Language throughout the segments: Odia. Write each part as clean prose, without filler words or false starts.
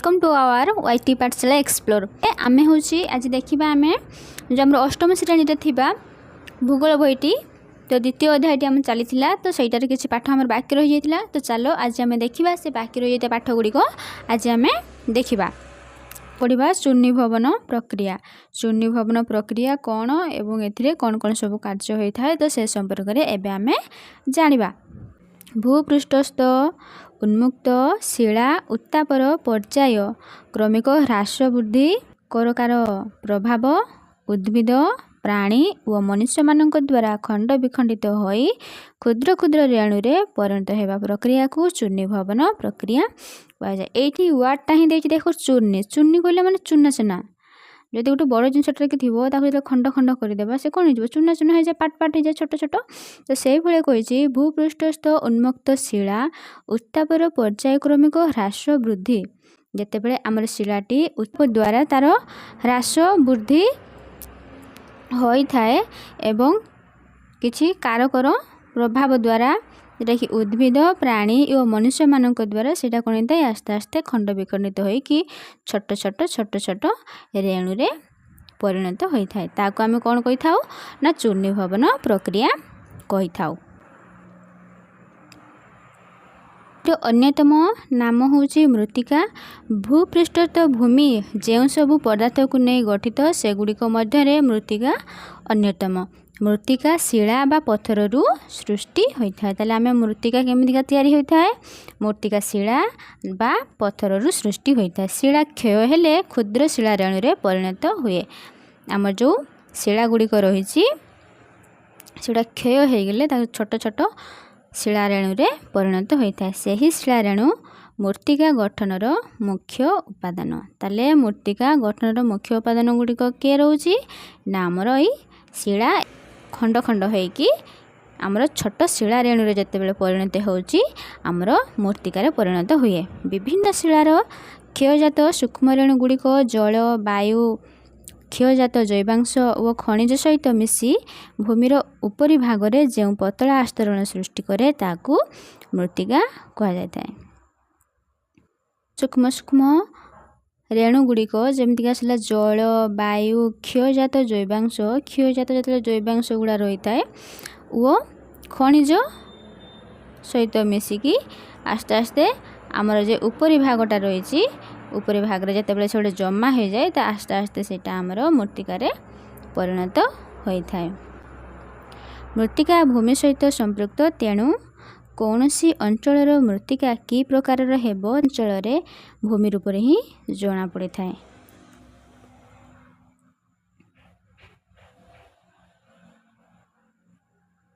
Welcome to our YT Pathshala Explore. ଆମେ ହେଉଛି ଆଜି ଦେଖିବା, ଆମେ ଯେଉଁ ଆମର ଅଷ୍ଟମ ଶ୍ରେଣୀରେ ଥିବା ଭୂଗୋଳ ବହିଟି, ତ ଦ୍ୱିତୀୟ ଅଧ୍ୟାୟଟି ଆମର ଚାଲିଥିଲା। ତ ସେଇଟାରେ କିଛି ପାଠ ଆମର ବାକି ରହିଯାଇଥିଲା। ତ ଚାଲ, ଆଜି ଆମେ ଦେଖିବା, ସେ ବାକି ରହିଯାଇଥିବା ପାଠ ଗୁଡ଼ିକ ଆଜି ଆମେ ଦେଖିବା, ପଢ଼ିବା। ଚୂର୍ଣ୍ଣୀଭବନ ପ୍ରକ୍ରିୟା। ଚୂର୍ଣ୍ଣୀଭବନ ପ୍ରକ୍ରିୟା କ'ଣ ଏବଂ ଏଥିରେ କ'ଣ କ'ଣ ସବୁ କାର୍ଯ୍ୟ ହୋଇଥାଏ, ତ ସେ ସମ୍ପର୍କରେ ଏବେ ଆମେ ଜାଣିବା। ଭୂପୃଷ୍ଠସ୍ଥ ଉନ୍ମୁକ୍ତ ଶିଳା ଉତ୍ତାପର ପର୍ଯ୍ୟାୟ କ୍ରମିକ ହ୍ରାସ ବୃଦ୍ଧି, କାରକର ପ୍ରଭାବ, ଉଦ୍ଭିଦ, ପ୍ରାଣୀ ଓ ମନୁଷ୍ୟମାନଙ୍କ ଦ୍ୱାରା ଖଣ୍ଡ ବିଖଣ୍ଡିତ ହୋଇ କ୍ଷୁଦ୍ର କ୍ଷୁଦ୍ର ରେଣୁରେ ପରିଣତ ହେବା ପ୍ରକ୍ରିୟାକୁ ଚୂର୍ଣ୍ଣୀଭବନ ପ୍ରକ୍ରିୟା କୁହାଯାଏ। ଏଇଠି ୱାର୍ଡ଼ଟା ହିଁ ଦେଇଛି ଦେଖ, ଚୂର୍ଣ୍ଣି। ଚୂର୍ଣ୍ଣି କହିଲେ ମାନେ ଚୂନା ଚୂନା। ଯଦି ଗୋଟେ ବଡ଼ ଜିନିଷଟା କି ଥିବ, ତାକୁ ଯେତେବେଳେ ଖଣ୍ଡ ଖଣ୍ଡ କରିଦେବା, ସେ କ'ଣ ହେଇଯିବ? ଚୂନା ଚୂନା ହେଇଯାଏ, ପାଟ ପାଟ ହେଇଯାଏ, ଛୋଟ ଛୋଟ। ତ ସେଇଭଳିଆ କହିଛି, ଭୂପୃଷ୍ଠସ୍ଥ ଉନ୍ମୁକ୍ତ ଶିଳା ଉତ୍ତାପର ପର୍ଯ୍ୟାୟକ୍ରମିକ ହ୍ରାସ ବୃଦ୍ଧି। ଯେତେବେଳେ ଆମର ଶିଳାଟି ଉତ୍ତାପ ଦ୍ୱାରା ତା'ର ହ୍ରାସ ବୃଦ୍ଧି ହୋଇଥାଏ ଏବଂ କିଛି କାରକର ପ୍ରଭାବ ଦ୍ୱାରା, ଯେଉଁଟାକି ଉଦ୍ଭିଦ, ପ୍ରାଣୀ ଓ ମନୁଷ୍ୟମାନଙ୍କ ଦ୍ୱାରା, ସେଇଟା କ'ଣ ହେଇଥାଏ? ଆସ୍ତେ ଆସ୍ତେ ଖଣ୍ଡ ବିଖଣ୍ଡିତ ହୋଇକି ଛୋଟ ଛୋଟ ଛୋଟ ଛୋଟ ରେଣୁରେ ପରିଣତ ହୋଇଥାଏ। ତାକୁ ଆମେ କ'ଣ କହିଥାଉ ନା ଚୂର୍ଣ୍ଣୀଭବନ ପ୍ରକ୍ରିୟା କହିଥାଉ। ଅନ୍ୟତମ ନାମ ହେଉଛି ମୃତ୍ତିକା। ଭୂପୃଷ୍ଠସ୍ଥ ଭୂମି ଯେଉଁ ସବୁ ପଦାର୍ଥକୁ ନେଇ ଗଠିତ, ସେଗୁଡ଼ିକ ମଧ୍ୟରେ ମୃତ୍ତିକା ଅନ୍ୟତମ। ମୃତ୍ତିକା ଶିଳା ବା ପଥରରୁ ସୃଷ୍ଟି ହୋଇଥାଏ। ତାହେଲେ ଆମେ ମୃତ୍ତିକା କେମିତିକା ତିଆରି ହୋଇଥାଏ? ମୃତ୍ତିକା ଶିଳା ବା ପଥରରୁ ସୃଷ୍ଟି ହୋଇଥାଏ। ଶିଳା କ୍ଷୟ ହେଲେ କ୍ଷୁଦ୍ର ଶିଳା ରେଣୁରେ ପରିଣତ ହୁଏ। ଆମର ଯେଉଁ ଶିଳା ଗୁଡ଼ିକ ରହିଛି, ସେଗୁଡ଼ା କ୍ଷୟ ହୋଇଗଲେ ତାକୁ ଛୋଟ ଛୋଟ ଶିଳା ରେଣୁରେ ପରିଣତ ହୋଇଥାଏ। ସେହି ଶିଳାରେଣୁ ମୃତ୍ତିକା ଗଠନର ମୁଖ୍ୟ ଉପାଦାନ। ତାହେଲେ ମୃତ୍ତିକା ଗଠନର ମୁଖ୍ୟ ଉପାଦାନ ଗୁଡ଼ିକ କିଏ ରହୁଛି ନା ଆମର ଏଇ ଶିଳା ଖଣ୍ଡ ଖଣ୍ଡ ହେଇକି ଆମର ଛୋଟ ଶିଳା ରେଣୁରେ ଯେତେବେଳେ ପରିଣତ ହେଉଛି, ଆମର ମୃତ୍ତିକାରେ ପରିଣତ ହୁଏ। ବିଭିନ୍ନ ଶିଳାର କ୍ଷୟଜାତ ସୂକ୍ଷ୍ମ ରେଣୁ ଗୁଡ଼ିକ ଜଳ, ବାୟୁ, କ୍ଷୟଜାତ ଜୈବାଂଶ ଓ ଖଣିଜ ସହିତ ମିଶି ଭୂମିର ଉପରି ଭାଗରେ ଯେଉଁ ପତଳା ଆସ୍ତରଣ ସୃଷ୍ଟି କରେ, ତାକୁ ମୃତ୍ତିକା କୁହାଯାଇଥାଏ। ସୂକ୍ଷ୍ମ ସୂକ୍ଷ୍ମ ରେଣୁ ଗୁଡ଼ିକ, ଯେମିତିକି ଆସିଲା ଜଳ, ବାୟୁ, କ୍ଷୟଜାତ ଜୈବାଂଶ, କ୍ଷୟଜାତ ଯେତେବେଳେ ଜୈବାଂଶ ଗୁଡ଼ା ରହିଥାଏ ଓ ଖଣିଜ ସହିତ ମିଶିକି ଆସ୍ତେ ଆସ୍ତେ ଆମର ଯେ ଉପରି ଭାଗଟା ରହିଛି, ଉପରି ଭାଗରେ ଯେତେବେଳେ ସେଗୁଡ଼ା ଜମା ହୋଇଯାଏ, ତ ଆସ୍ତେ ଆସ୍ତେ ସେଇଟା ଆମର ମୃତ୍ତିକାରେ ପରିଣତ ହୋଇଥାଏ। ମୃତ୍ତିକା ଭୂମି ସହିତ ସମ୍ପୃକ୍ତ। ତେଣୁ କୌଣସି ଅଞ୍ଚଳର ମୃତ୍ତିକା କି ପ୍ରକାରର ହେବ, ଅଞ୍ଚଳରେ ଭୂମି ରୂପରେ ହିଁ ଜଣାପଡ଼ିଥାଏ।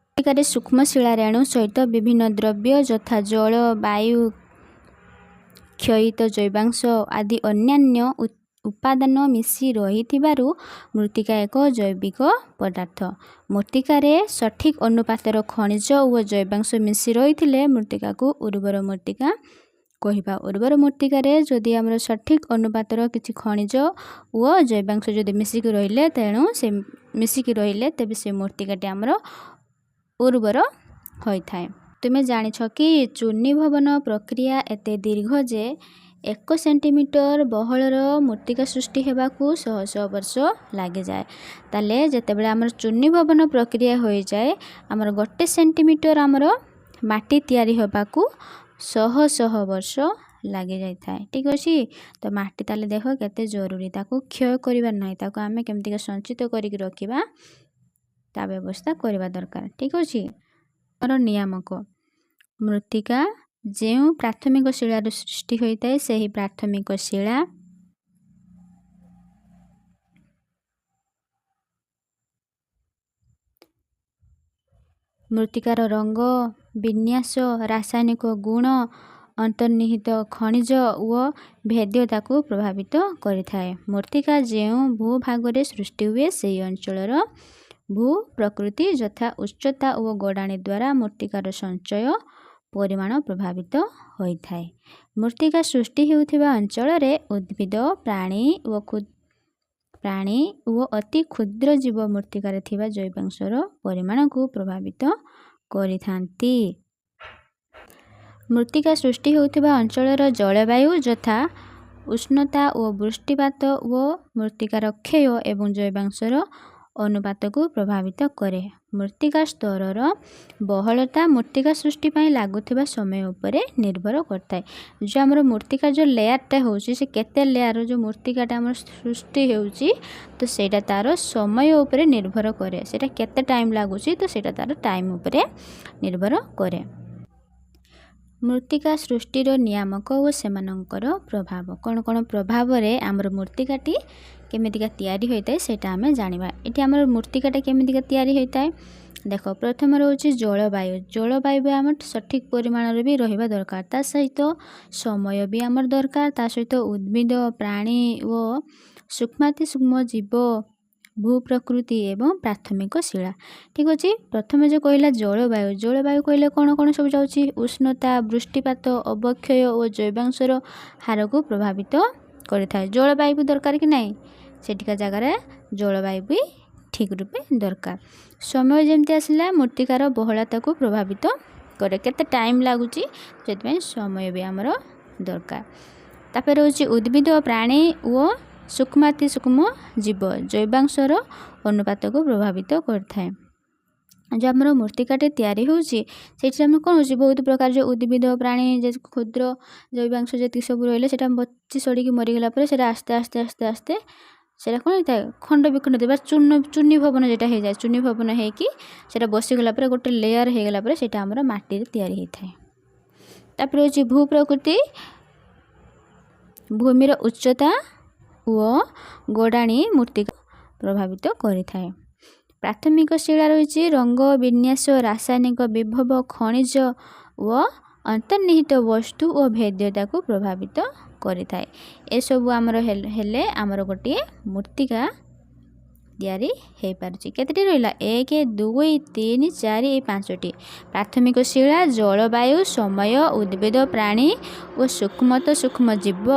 ମୃତ୍ତିକାରେ ସୂକ୍ଷ୍ମ ଶିଳା ରେଣୁ ସହିତ ବିଭିନ୍ନ ଦ୍ରବ୍ୟ ଯଥା ଜଳ, ବାୟୁ, କ୍ଷୟିତ ଜୈବାଂଶ ଆଦି ଅନ୍ୟାନ୍ୟ ଉପାଦାନ ମିଶି ରହିଥିବାରୁ ମୃତ୍ତିକା ଏକ ଜୈବିକ ପଦାର୍ଥ। ମୃତ୍ତିକାରେ ସଠିକ୍ ଅନୁପାତର ଖଣିଜ ଓ ଜୈବାଂଶ ମିଶି ରହିଥିଲେ ମୃତ୍ତିକାକୁ ଉର୍ବର ମୃତ୍ତିକା କହିବା। ଉର୍ବର ମୃତ୍ତିକାରେ ଯଦି ଆମର ସଠିକ୍ ଅନୁପାତର କିଛି ଖଣିଜ ଓ ଜୈବାଂଶ ଯଦି ମିଶିକି ରହିଲେ, ତେଣୁ ସେ ମିଶିକି ରହିଲେ, ତେବେ ସେ ମୃତ୍ତିକାଟି ଆମର ଉର୍ବର ହୋଇଥାଏ। ତୁମେ ଜାଣିଛ କି, ଚୂର୍ଣ୍ଣୀଭବନ ପ୍ରକ୍ରିୟା ଏତେ ଦୀର୍ଘ ଯେ 1 ସେଣ୍ଟିମିଟର ବହଳର ମୃତ୍ତିକା ସୃଷ୍ଟି ହେବାକୁ ଶହ ଶହ ବର୍ଷ ଲାଗିଯାଏ। ତାହେଲେ ଯେତେବେଳେ ଆମର ଚୂର୍ଣ୍ଣୀଭବନ ପ୍ରକ୍ରିୟା ହୋଇଯାଏ, ଆମର 1 ସେଣ୍ଟିମିଟର ଆମର ମାଟି ତିଆରି ହେବାକୁ ଶହ ଶହ ବର୍ଷ ଲାଗିଯାଇଥାଏ। ଠିକ୍ ଅଛି। ତ ମାଟି ତାହେଲେ ଦେଖ କେତେ ଜରୁରୀ। ତାକୁ କ୍ଷୟ କରିବାର ନାହିଁ, ତାକୁ ଆମେ କେମିତିକା ସଞ୍ଚିତ କରିକି ରଖିବା, ତା ବ୍ୟବସ୍ଥା କରିବା ଦରକାର। ଠିକ୍ ଅଛି। ଆମର ନିୟାମକ ମୃତ୍ତିକା ଯେଉଁ ପ୍ରାଥମିକ ଶିଳାରୁ ସୃଷ୍ଟି ହୋଇଥାଏ, ସେହି ପ୍ରାଥମିକ ଶିଳା ମୃତ୍ତିକାର ରଙ୍ଗ, ବିନ୍ୟାସ, ରାସାୟନିକ ଗୁଣ, ଅନ୍ତର୍ନିହିତ ଖଣିଜ ଓ ଭେଦ୍ୟତାକୁ ପ୍ରଭାବିତ କରିଥାଏ। ମୃତ୍ତିକା ଯେଉଁ ଭୂଭାଗରେ ସୃଷ୍ଟି ହୁଏ, ସେହି ଅଞ୍ଚଳର ଭୂ ପ୍ରକୃତି ଯଥା ଉଚ୍ଚତା ଓ ଗଡ଼ାଣି ଦ୍ୱାରା ମୃତ୍ତିକାର ସଞ୍ଚୟ ପରିମାଣ ପ୍ରଭାବିତ ହୋଇଥାଏ। ମୃତ୍ତିକା ସୃଷ୍ଟି ହେଉଥିବା ଅଞ୍ଚଳରେ ଉଦ୍ଭିଦ, ପ୍ରାଣୀ ଓ ଅତି କ୍ଷୁଦ୍ର ଜୀବ ମୃତ୍ତିକାରେ ଥିବା ଜୈବାଂଶର ପରିମାଣକୁ ପ୍ରଭାବିତ କରିଥାନ୍ତି। ମୃତ୍ତିକା ସୃଷ୍ଟି ହେଉଥିବା ଅଞ୍ଚଳର ଜଳବାୟୁ ଯଥା ଉଷ୍ଣତା ଓ ବୃଷ୍ଟିପାତ ଓ ମୃତ୍ତିକାର କ୍ଷୟ ଏବଂ ଜୈବାଂଶର ଅନୁପାତକୁ ପ୍ରଭାବିତ କରେ। ମୃତ୍ତିକା ସ୍ତରର ବହଳତା ମୃତ୍ତିକା ସୃଷ୍ଟି ପାଇଁ ଲାଗୁଥିବା ସମୟ ଉପରେ ନିର୍ଭର କରିଥାଏ। ଯେଉଁ ଆମର ମୃତ୍ତିକା ଯେଉଁ ଲେୟାରଟା ହେଉଛି, ସେ କେତେ ଲେୟାର ଯେଉଁ ମୃତ୍ତିକାଟା ଆମର ସୃଷ୍ଟି ହେଉଛି, ତ ସେଇଟା ତା'ର ସମୟ ଉପରେ ନିର୍ଭର କରେ। ସେଇଟା କେତେ ଟାଇମ୍ ଲାଗୁଛି, ତ ସେଇଟା ତା'ର ଟାଇମ୍ ଉପରେ ନିର୍ଭର କରେ। ମୃତ୍ତିକା ସୃଷ୍ଟିର ନିୟାମକ ଓ ସେମାନଙ୍କର ପ୍ରଭାବ। କ'ଣ କ'ଣ ପ୍ରଭାବରେ ଆମର ମୃତ୍ତିକାଟି କେମିତିକା ତିଆରି ହୋଇଥାଏ, ସେଇଟା ଆମେ ଜାଣିବା। ଏଠି ଆମର ମୃତ୍ତିକାଟା କେମିତିକା ତିଆରି ହୋଇଥାଏ ଦେଖ। ପ୍ରଥମ ରହୁଛି ଜଳବାୟୁ। ଜଳବାୟୁ ବି ଆମର ସଠିକ୍ ପରିମାଣରେ ବି ରହିବା ଦରକାର, ତା ସହିତ ସମୟ ବି ଆମର ଦରକାର, ତା ସହିତ ଉଦ୍ଭିଦ, ପ୍ରାଣୀ ଓ ସୂକ୍ଷ୍ମାତି ସୂକ୍ଷ୍ମ ଜୀବ, ଭୂପ୍ରକୃତି ଏବଂ ପ୍ରାଥମିକ ଶିଳା। ଠିକ୍ ଅଛି। ପ୍ରଥମେ ଯେଉଁ କହିଲା ଜଳବାୟୁ, ଜଳବାୟୁ କହିଲେ କ'ଣ କ'ଣ ସବୁ ଯାଉଛି? ଉଷ୍ଣତା, ବୃଷ୍ଟିପାତ, ଅବକ୍ଷୟ ଓ ଜୈବାଂଶର ହାରକୁ ପ୍ରଭାବିତ କରିଥାଏ। ଜଳବାୟୁ ବି ଦରକାର କି ନାହିଁ? ସେଠିକା ଜାଗାରେ ଜଳବାୟୁ ବି ଠିକ୍ ରୂପେ ଦରକାର। ସମୟ ଯେମିତି ଆସିଲା, ମୃତ୍ତିକାର ବହଳତାକୁ ପ୍ରଭାବିତ କରେ, କେତେ ଟାଇମ୍ ଲାଗୁଛି, ସେଥିପାଇଁ ସମୟ ବି ଆମର ଦରକାର। ତାପରେ ରହୁଛି ଉଦ୍ଭିଦ, ପ୍ରାଣୀ ଓ ସୂକ୍ଷ୍ମାତି ସୂକ୍ଷ୍ମ ଜୀବ ଜୈବାଂଶର ଅନୁପାତକୁ ପ୍ରଭାବିତ କରିଥାଏ। ଯେଉଁ ଆମର ମୃତ୍ତିକାଟି ତିଆରି ହେଉଛି, ସେଇଥିରେ ଆମର କ'ଣ ହେଉଛି? ବହୁତ ପ୍ରକାର ଯେଉଁ ଉଦ୍ଭିଦ, ପ୍ରାଣୀ, କ୍ଷୁଦ୍ର ଜୈବାଂଶ ଯେତିକି ସବୁ ରହିଲେ, ସେଇଟା ପଚି ସଢ଼ିକି ମରିଗଲା ପରେ ସେଇଟା ଆସ୍ତେ ଆସ୍ତେ ଆସ୍ତେ ଆସ୍ତେ ସେଇଟା କ'ଣ ହେଇଥାଏ? ଖଣ୍ଡ ବିଖଣ୍ଡ ବା ଚୂର୍ଣ୍ଣ, ଚୂନି ଭବନ ଯେଟା ହେଇଯାଏ। ଚୂନି ଭବନ ହେଇକି ସେଇଟା ବସିଗଲା ପରେ, ଗୋଟେ ଲେୟର୍ ହେଇଗଲା ପରେ ସେଇଟା ଆମର ମାଟିରେ ତିଆରି ହେଇଥାଏ। ତାପରେ ହେଉଛି ଭୂପ୍ରକୃତି। ଭୂମିର ଉଚ୍ଚତା ଓ ଗଡ଼ାଣି ମୃତ୍ତିକା ପ୍ରଭାବିତ କରିଥାଏ। ପ୍ରାଥମିକ ଶିଳା ରହିଛି, ରଙ୍ଗ, ବିନ୍ୟାସ, ରାସାୟନିକ ବିଭବ, ଖଣିଜ ଓ ଅନ୍ତର୍ନିହିତ ବସ୍ତୁ ଓ ଭେଦ୍ୟତାକୁ ପ୍ରଭାବିତ କରିଥାଏ। ଏସବୁ ଆମର ହେଲେ ଆମର ଗୋଟିଏ ମୃତ୍ତିକା ତିଆରି ହେଇପାରୁଛି। କେତେଟି ରହିଲା? ଏକ, ଦୁଇ, ତିନି, ଚାରି, ଏଇ ପାଞ୍ଚଟି: ପ୍ରାଥମିକ ଶିଳା, ଜଳବାୟୁ, ସମୟ, ଉଦ୍ଭିଦ, ପ୍ରାଣୀ ଓ ସୂକ୍ଷ୍ମତ ସୂକ୍ଷ୍ମ ଜୀବ,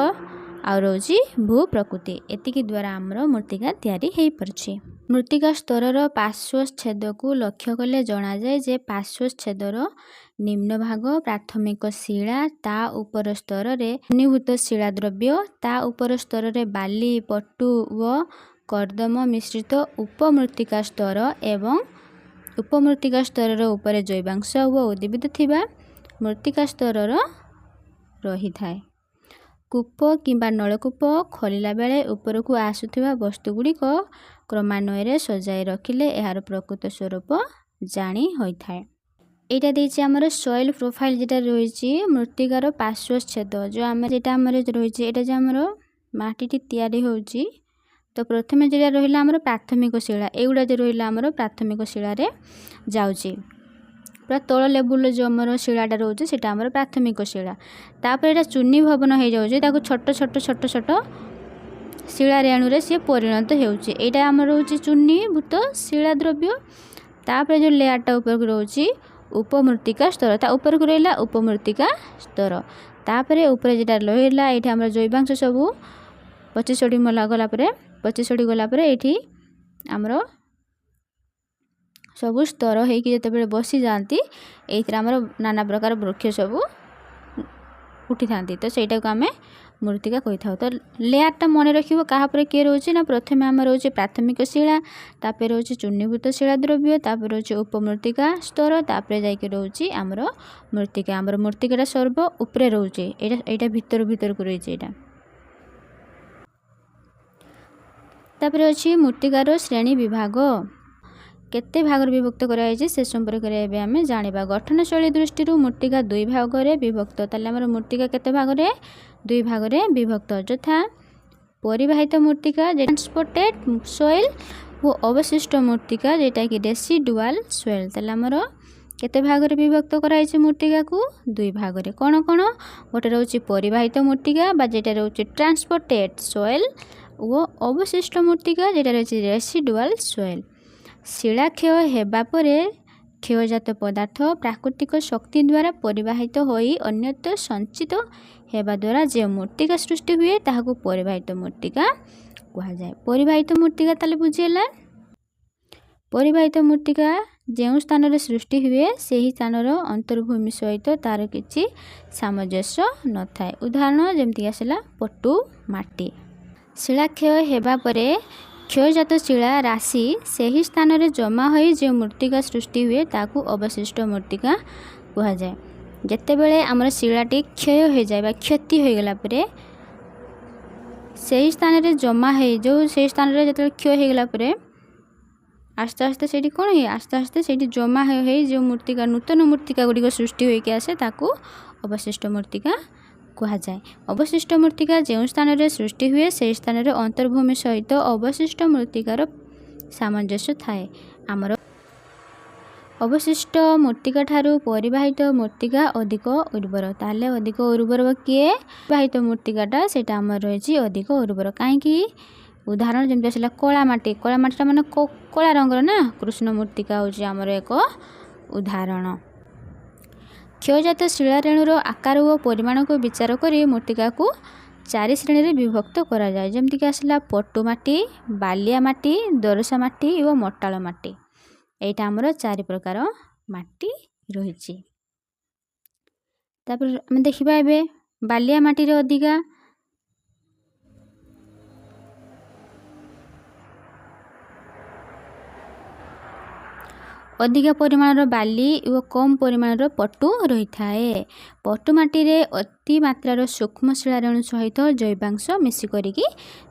ଆଉ ରହୁଛି ଭୂପ୍ରକୃତି। ଏତିକି ଦ୍ୱାରା ଆମର ମୃତ୍ତିକା ତିଆରି ହେଇପାରୁଛି। ମୃତ୍ତିକା ସ୍ତରର ପାର୍ଶ୍ୱଚ୍ଛେଦକୁ ଲକ୍ଷ୍ୟ କଲେ ଜଣାଯାଏ ଯେ ପାର୍ଶ୍ୱଚ୍ଛେଦର ନିମ୍ନ ଭାଗ ପ୍ରାଥମିକ ଶିଳା, ତା ଉପର ସ୍ତରରେ ଘନୀଭୂତ ଶିଳା ଦ୍ରବ୍ୟ, ତା ଉପର ସ୍ତରରେ ବାଲି, ପଟୁ ଓ କର୍ଦ୍ଦମ ମିଶ୍ରିତ ଉପମୃତ୍ତିକା ସ୍ତର ଏବଂ ଉପମୃତ୍ତିକା ସ୍ତରର ଉପରେ ଜୈବାଂଶ ଓ ଉଦ୍ଭିଦ ଥିବା ମୃତ୍ତିକା ସ୍ତରର ରହିଥାଏ। କୂପ କିମ୍ବା ନଳକୂପ ଖୋଳିଲା ବେଳେ ଉପରକୁ ଆସୁଥିବା ବସ୍ତୁଗୁଡ଼ିକ କ୍ରମାନ୍ୱୟରେ ସଜାଇ ରଖିଲେ ଏହାର ପ୍ରକୃତ ସ୍ୱରୂପ ଜାଣି ହୋଇଥାଏ। ଏଇଟା ଦେଇଛି ଆମର ସଏଲ୍ ପ୍ରୋଫାଇଲ୍, ଯେଟା ରହିଛି ମୃତ୍ତିକାର ପାର୍ଶ୍ୱଚ୍ଛେଦ। ଯେଉଁ ଆମେ ଯେଟା ଆମର ରହିଛି, ଏଇଟା ଯେଉଁ ଆମର ମାଟିଟି ତିଆରି ହେଉଛି, ତ ପ୍ରଥମେ ଯେଉଁଟା ରହିଲା ଆମର ପ୍ରାଥମିକ ଶିଳା, ଏଇଗୁଡ଼ା ଯେଉଁ ରହିଲା ଆମର ପ୍ରାଥମିକ ଶିଳାରେ ଯାଉଛି। ପୁରା ତଳ ଲେବୁଲ୍ରେ ଯେଉଁ ଆମର ଶିଳାଟା ରହୁଛି, ସେଇଟା ଆମର ପ୍ରାଥମିକ ଶିଳା। ତାପରେ ଏଇଟା ଚୂନି ଭବନ ହେଇଯାଉଛି, ତାକୁ ଛୋଟ ଛୋଟ ଛୋଟ ଛୋଟ ଶିଳା ରେଣୁରେ ସିଏ ପରିଣତ ହେଉଛି। ଏଇଟା ଆମର ରହୁଛି ଚୂନୀଭୂତ ଶିଳା ଦ୍ରବ୍ୟ। ତାପରେ ଯେଉଁ ଲେୟାରଟା ଉପରକୁ ରହୁଛି ଉପମୃତ୍ତିକା ସ୍ତର, ତା ଉପରକୁ ରହିଲା ଉପମୃତ୍ତିକା ସ୍ତର। ତାପରେ ଉପରେ ଯେଟା ରହିଲା, ଏଇଠି ଆମର ଜୈବାଂଶ ସବୁ ପଚି ସଢ଼ି ମଲା ଗଲା ପରେ, ପଚି ସଢ଼ି ଗଲା ପରେ ଏଇଠି ଆମର ସବୁ ସ୍ତର ହେଇକି ଯେତେବେଳେ ବସିଯାଆନ୍ତି, ଏଇଥିରେ ଆମର ନାନା ପ୍ରକାର ବୃକ୍ଷ ସବୁ ଉଠିଥାନ୍ତି। ତ ସେଇଟାକୁ ଆମେ ମୃତ୍ତିକା କହିଥାଉ। ତ ଲେୟାରଟା ମନେ ରଖିବ, କାହା ପରେ କିଏ ରହୁଛି ନା ପ୍ରଥମେ ଆମର ରହୁଛି ପ୍ରାଥମିକ ଶିଳା, ତାପରେ ରହୁଛି ଚୂର୍ଣ୍ଣୀଭୂତ ଶିଳା ଦ୍ରବ୍ୟ, ତାପରେ ରହୁଛି ଉପମୃତ୍ତିକା ସ୍ତର, ତାପରେ ଯାଇକି ରହୁଛି ଆମର ମୃତ୍ତିକା। ଆମର ମୃତ୍ତିକାଟା ସର୍ବ ଉପରେ ରହୁଛି। ଏଇଟା ଭିତରୁ ଭିତରକୁ ରହିଛି ଏଇଟା। ତାପରେ ଅଛି ମୃତ୍ତିକାର ଶ୍ରେଣୀ ବିଭାଗ। କେତେ ଭାଗରେ ବିଭକ୍ତ କରାଯାଇଛି, ସେ ସମ୍ପର୍କରେ ଏବେ ଆମେ ଜାଣିବା। ଗଠନ ଶୈଳୀ ଦୃଷ୍ଟିରୁ ମୃତ୍ତିକା ଦୁଇ ଭାଗରେ ବିଭକ୍ତ। ତାହେଲେ ଆମର ମୃତ୍ତିକା କେତେ ଭାଗରେ? ଦୁଇ ଭାଗରେ ବିଭକ୍ତ, ଯଥା ପରିବାହିତ ମୃତ୍ତିକା, ଟ୍ରାନ୍ସପୋର୍ଟେଡ୍ ସଏଲ୍ ଓ ଅବଶିଷ୍ଟ ମୃତ୍ତିକା, ଯେଉଁଟାକି ରେସିଡୁଆଲ୍ ସଏଲ୍। ତାହେଲେ ଆମର କେତେ ଭାଗରେ ବିଭକ୍ତ କରାଯାଇଛି ମୃତ୍ତିକାକୁ? ଦୁଇ ଭାଗରେ। କ'ଣ କ'ଣ? ଗୋଟେ ରହୁଛି ପରିବାହିତ ମୃତ୍ତିକା ବା ଯେଟା ରହୁଛି ଟ୍ରାନ୍ସପୋର୍ଟେଡ୍ ସଏଲ୍ ଓ ଅବଶିଷ୍ଟ ମୃତ୍ତିକା, ଯେଟା ରହିଛି ରେସିଡୁଆଲ୍ ସଏଲ୍। ଶିଳାକ୍ଷୟ ହେବା ପରେ କ୍ଷୟଜାତ ପଦାର୍ଥ ପ୍ରାକୃତିକ ଶକ୍ତି ଦ୍ୱାରା ପରିବାହିତ ହୋଇ ଅନ୍ୟତ୍ର ସଞ୍ଚିତ ହେବା ଦ୍ୱାରା ଯେଉଁ ମୃତ୍ତିକା ସୃଷ୍ଟି ହୁଏ, ତାହାକୁ ପରିବାହିତ ମୃତ୍ତିକା କୁହାଯାଏ। ପରିବାହିତ ମୃତ୍ତିକା ତାହେଲେ ବୁଝିହେଲା। ପରିବାହିତ ମୃତ୍ତିକା ଯେଉଁ ସ୍ଥାନରେ ସୃଷ୍ଟି ହୁଏ, ସେହି ସ୍ଥାନର ଅନ୍ତର୍ଭୂମି ସହିତ ତା'ର କିଛି ସାମଞ୍ଜସ୍ୟ ନଥାଏ। ଉଦାହରଣ ଯେମିତିକି ଆସିଲା ପଟୁ ମାଟି। ଶିଳାକ୍ଷୟ ହେବା ପରେ କ୍ଷୟଜାତ ଶିଳା ରାଶି ସେହି ସ୍ଥାନରେ ଜମା ହୋଇ ଯେଉଁ ମୃତ୍ତିକା ସୃଷ୍ଟି ହୁଏ, ତାକୁ ଅବଶିଷ୍ଟ ମୃତ୍ତିକା କୁହାଯାଏ। ଯେତେବେଳେ ଆମର ଶିଳାଟି କ୍ଷୟ ହୋଇଯାଏ ବା କ୍ଷତି ହୋଇଗଲା ପରେ ସେହି ସ୍ଥାନରେ ଜମା ହେଇ ଯେଉଁ ସେଇ ସ୍ଥାନରେ ଯେତେବେଳେ କ୍ଷୟ ହୋଇଗଲା ପରେ ଆସ୍ତେ ଆସ୍ତେ ସେଇଠି କ'ଣ ହୁଏ? ଆସ୍ତେ ଆସ୍ତେ ସେଇଠି ଜମା ହେଇ ଯେଉଁ ମୃତ୍ତିକା, ନୂତନ ମୃତ୍ତିକା ଗୁଡ଼ିକ ସୃଷ୍ଟି ହୋଇକି ଆସେ, ତାକୁ ଅବଶିଷ୍ଟ ମୃତ୍ତିକା କୁହାଯାଏ। ଅବଶିଷ୍ଟ ମୃତ୍ତିକା ଯେଉଁ ସ୍ଥାନରେ ସୃଷ୍ଟି ହୁଏ, ସେହି ସ୍ଥାନରେ ଅନ୍ତର୍ଭୂମି ସହିତ ଅବଶିଷ୍ଟ ମୃତ୍ତିକାର ସାମଞ୍ଜସ୍ୟ ଥାଏ। ଆମର ଅବଶିଷ୍ଟ ମୃତ୍ତିକା ଠାରୁ ପରିବାହିତ ମୃତ୍ତିକା ଅଧିକ ଉର୍ବର। ତାହେଲେ ଅଧିକ ଉର୍ବର କିଏ? ପରିବାହିତ ମୃତ୍ତିକାଟା, ସେଇଟା ଆମର ରହିଛି ଅଧିକ ଉର୍ବର। କାହିଁକି? ଉଦାହରଣ ଯେମିତି ଆସିଲା କଳା ମାଟି। କଳା ମାଟିଟା ମାନେ କଳା ରଙ୍ଗର ନା? କୃଷ୍ଣ ମୃତ୍ତିକା ହେଉଛି ଆମର ଏକ ଉଦାହରଣ। କ୍ଷୟଜାତ ଶିଳାରେଣୁର ଆକାର ଓ ପରିମାଣକୁ ବିଚାର କରି ମୃତ୍ତିକାକୁ ଚାରି ଶ୍ରେଣୀରେ ବିଭକ୍ତ କରାଯାଏ। ଯେମିତିକି ଆସିଲା ପଟୁ ମାଟି, ବାଲିଆ ମାଟି, ଦୋରସା ମାଟି ଓ ମଟାଳ ମାଟି। ଏଇଟା ଆମର ଚାରି ପ୍ରକାର ମାଟି ରହିଛି। ତାପରେ ଆମେ ଦେଖିବା ଏବେ ବାଲିଆ ମାଟିରେ ଅଧିକା ପରିମାଣର ବାଲି ଓ କମ୍ ପରିମାଣର ପଟୁ ରହିଥାଏ। ପଟୁ ମାଟିରେ ଅତି ମାତ୍ରାର ସୂକ୍ଷ୍ମ ଶିଳାରେଣୁ ସହିତ ଜୈବାଂଶ ମିଶି କରିକି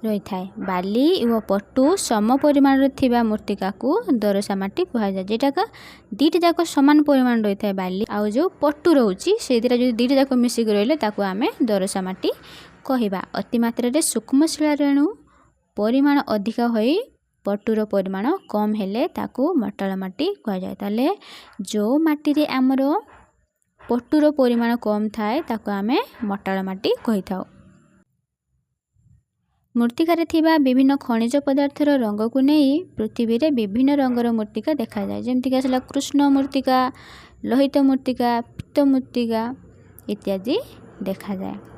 ରହିଥାଏ। ବାଲି ଓ ପଟୁ ସମ ପରିମାଣରେ ଥିବା ମୃତ୍ତିକାକୁ ଦରସା ମାଟି କୁହାଯାଏ। ଯେଟାକା ଦୁଇଟି ଯାକ ସମାନ ପରିମାଣ ରହିଥାଏ, ବାଲି ଆଉ ଯେଉଁ ପଟୁ ରହୁଛି, ସେଇଥିରେ ଯଦି ଦୁଇଟି ଯାକ ମିଶିକି ରହିଲେ ତାକୁ ଆମେ ଦରସା ମାଟି କହିବା। ଅତିମାତ୍ରାରେ ସୂକ୍ଷ୍ମ ଶିଳାରେଣୁ ପରିମାଣ ଅଧିକ ହୋଇ ପଟୁର ପରିମାଣ କମ୍ ହେଲେ ତାକୁ ମଟାଳ ମାଟି କୁହାଯାଏ। ତାହେଲେ ଯେଉଁ ମାଟିରେ ଆମର ପଟୁର ପରିମାଣ କମ୍ ଥାଏ, ତାକୁ ଆମେ ମଟାଳ ମାଟି କହିଥାଉ। ମୃତ୍ତିକାରେ ଥିବା ବିଭିନ୍ନ ଖଣିଜ ପଦାର୍ଥର ରଙ୍ଗକୁ ନେଇ ପୃଥିବୀରେ ବିଭିନ୍ନ ରଙ୍ଗର ମୃତ୍ତିକା ଦେଖାଯାଏ। ଯେମିତିକି ଆସିଲା କୃଷ୍ଣ ମୃତ୍ତିକା, ଲୋହିତ ମୃତ୍ତିକା, ପୀତ ମୃତ୍ତିକା ଇତ୍ୟାଦି ଦେଖାଯାଏ।